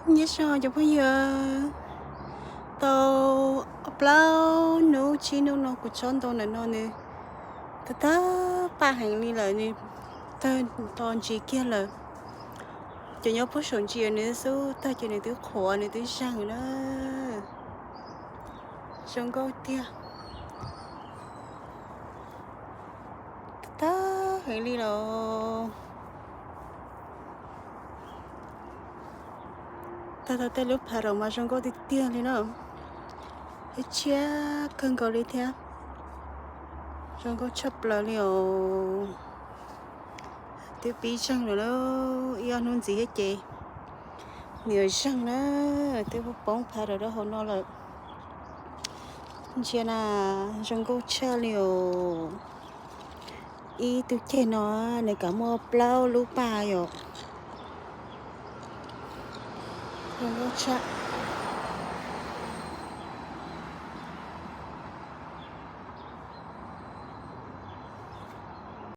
Nyob zoo cov phooj ywg, tau plaub hnub tsib hnub no kuv tsob ntoo ntawm no nws tag tag paj heev li lawm, nws tawg to ntsis kiag lawm. Cov nyob puag saum ntsis nws xub tawg ces nws twb qhuav nws twb zeeg na. Zoo nkauj tiag. Tag heev li los. Tag tau tej lub phav raum mas zoo nkauj tiag tiag li na. Ib tshiab kawg nkaus li thiab. Zoo nkauj tshaj plaws li os. Twb pib zeeg lawm lauj, ib ob hnub ntxiv thiab ces nws yuav zeeg na. Twb poob phav raum rau hauv no lawm. Ntsia na, zoo nkauj tshaj li os. Ib tug ceg no nws kam muaj plaub lub paj yom. Zoo nkauj tshaj.